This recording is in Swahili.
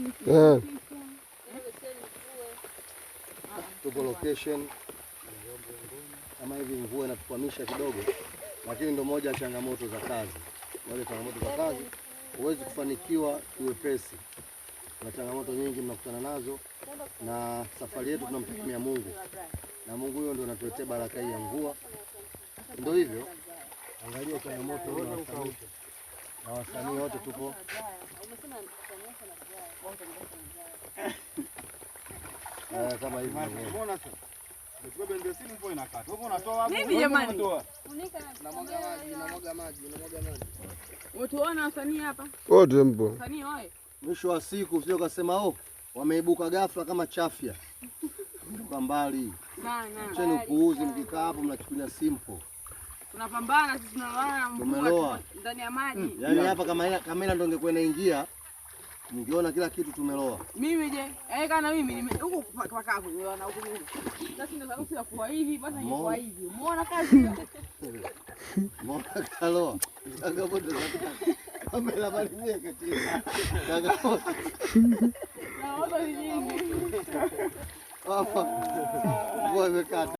Eh. Tupo location kama hivi, mvua inatukwamisha kidogo, lakini ndio moja ya changamoto za kazi. Moja ya changamoto za kazi, huwezi kufanikiwa kiwepesi. Kuna changamoto nyingi mnakutana nazo, na safari yetu tunamtegemea Mungu, na Mungu huyo ndio anatuletea baraka hii ya mvua. Ndio hivyo, angalia changamoto na wasanii na wasanii wote tupo kama hivi. Nini jamani? Utuona wasanii hapa? Wote mpo. Wasanii oye. Mwisho wa siku usije ukasema oh, wameibuka ghafla kama chafya. Kutoka mbali. Sana. Acheni upuuzi, mkikaa hapo mnachukulia simple. Tunapambana sisi, tunalala na mvua Tumeloa. tuko ndani ya maji. Yaani hapa kama kamera ndio ingekuwa inaingia, mngeona kila kitu tumeloa. Mimi je? Eh, kana mimi nime huku pakavu na huku huku. Sasa ndio sababu ya kuwa hivi, basi ingekuwa hivi. Umeona kazi? Mbona kaloa? Changamoto za kazi. Kamera bali mie katika. Changamoto. Na watu ni nyingi. Hapa. Mvua imekata.